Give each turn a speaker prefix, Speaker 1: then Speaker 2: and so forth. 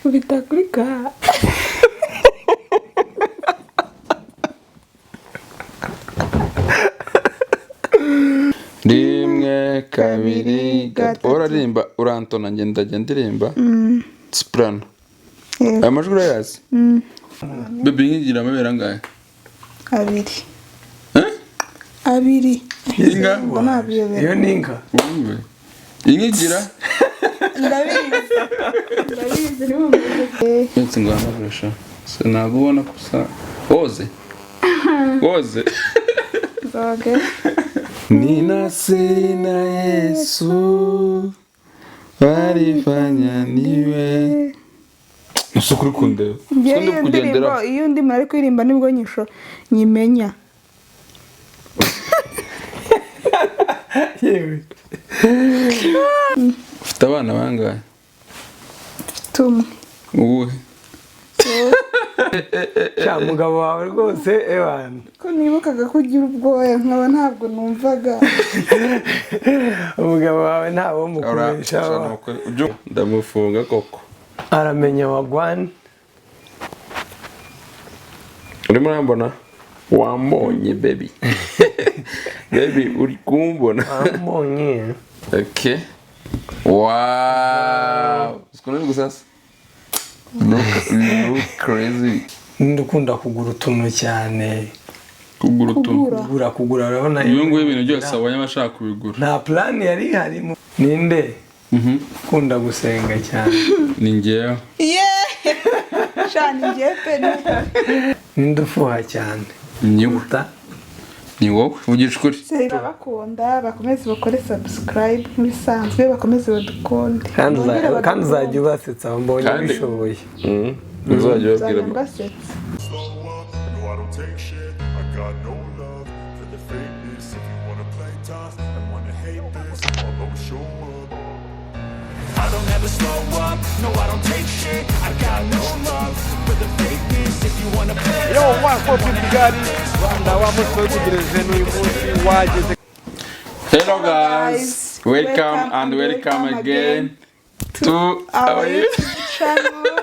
Speaker 1: Kubita kuri ka.
Speaker 2: Rimwe, kabiri, gatatu.
Speaker 1: Gatatu.
Speaker 2: Uraririmba, urantona, njye ndajya ndirimba soprano.
Speaker 1: Yego.
Speaker 2: Aya majwi urayazi? Baby, nkigira amabere angahe?
Speaker 1: Abiri.
Speaker 2: Eh?
Speaker 1: Abiri.
Speaker 2: Inka?
Speaker 1: Ngo nabiyobera.
Speaker 3: Iyo ni inka.
Speaker 2: Wumve. Inka igira
Speaker 1: Ndabizi, ndabizi, ntiwumve.
Speaker 2: Ndetse ngo hamagurisha ntabwo ubona ko usa woze woze.
Speaker 1: Nzoge.
Speaker 2: Nina sina Yesu barifanya niwe ese kuri kundeba?
Speaker 1: Njyewe
Speaker 2: Siko ndi
Speaker 1: iyo
Speaker 2: kugendera.
Speaker 1: ndirimbo, iyo undi muntu ari kuririmba nibwo nyisho nyimenya.
Speaker 3: Yewe.
Speaker 2: Ufite abana bangahe?
Speaker 1: Mfite umwe.
Speaker 2: Uwuhe?
Speaker 3: Sha, mugabo wawe rwose, ewana.
Speaker 1: Ko nibukaga ko ugira ubwoya nkaba ntabwo numvaga.
Speaker 3: Umugabo wawe ntawo mukurisha.
Speaker 2: Ndamufunga koko.
Speaker 3: Aramenya wagwani.
Speaker 2: Urimo urambona, wambonye baby, baby, uri kumbona?
Speaker 3: Wambonye.
Speaker 2: Okay, wow, ukuntu uri gusasa, look crazy.
Speaker 3: Ninde ukunda kugura utuntu cyane?
Speaker 2: Kugura utuntu?
Speaker 1: Kugura.
Speaker 3: Kugura, kugura, urabona.
Speaker 2: Uyu nguyu ibintu byose abonye aba ashaka kubigura.
Speaker 3: Nta plan yari ihari. Ninde ukunda gusenga cyane?
Speaker 2: Ni njyewe.
Speaker 1: Yeee, shani, ngiye pe ni-
Speaker 3: Ninde ufuha cyane?
Speaker 2: Niwe.
Speaker 3: Ta.
Speaker 2: Ni wowe, vugisha ukuri.
Speaker 1: Turabakunda, bakomeze bakore subscribe nk'ibisanzwe, bakomeze badukunde.
Speaker 3: Kandi
Speaker 1: Bongere
Speaker 3: kandi uzajya
Speaker 1: badukunde.
Speaker 3: ubasetsa, mbonye
Speaker 2: Kandi-
Speaker 3: ubishoboye.
Speaker 2: Uzajya
Speaker 1: Nzajya
Speaker 2: ubabwira.
Speaker 1: mbasetsa.
Speaker 4: Slow up, no, I don't take shit. I got no love for the fakeness. If you wanna play tough and wanna hate this, I'll always show up.
Speaker 5: I don't ever slow up, no, I don't take shit. I got no love for the fakeness. If you wanna play
Speaker 6: Yo, one four Kigali Rwanda, wa munsi witegereje n'uyu munsi wageze.
Speaker 2: Hello guys, welcome and welcome again to
Speaker 1: our
Speaker 2: our
Speaker 1: YouTube channel.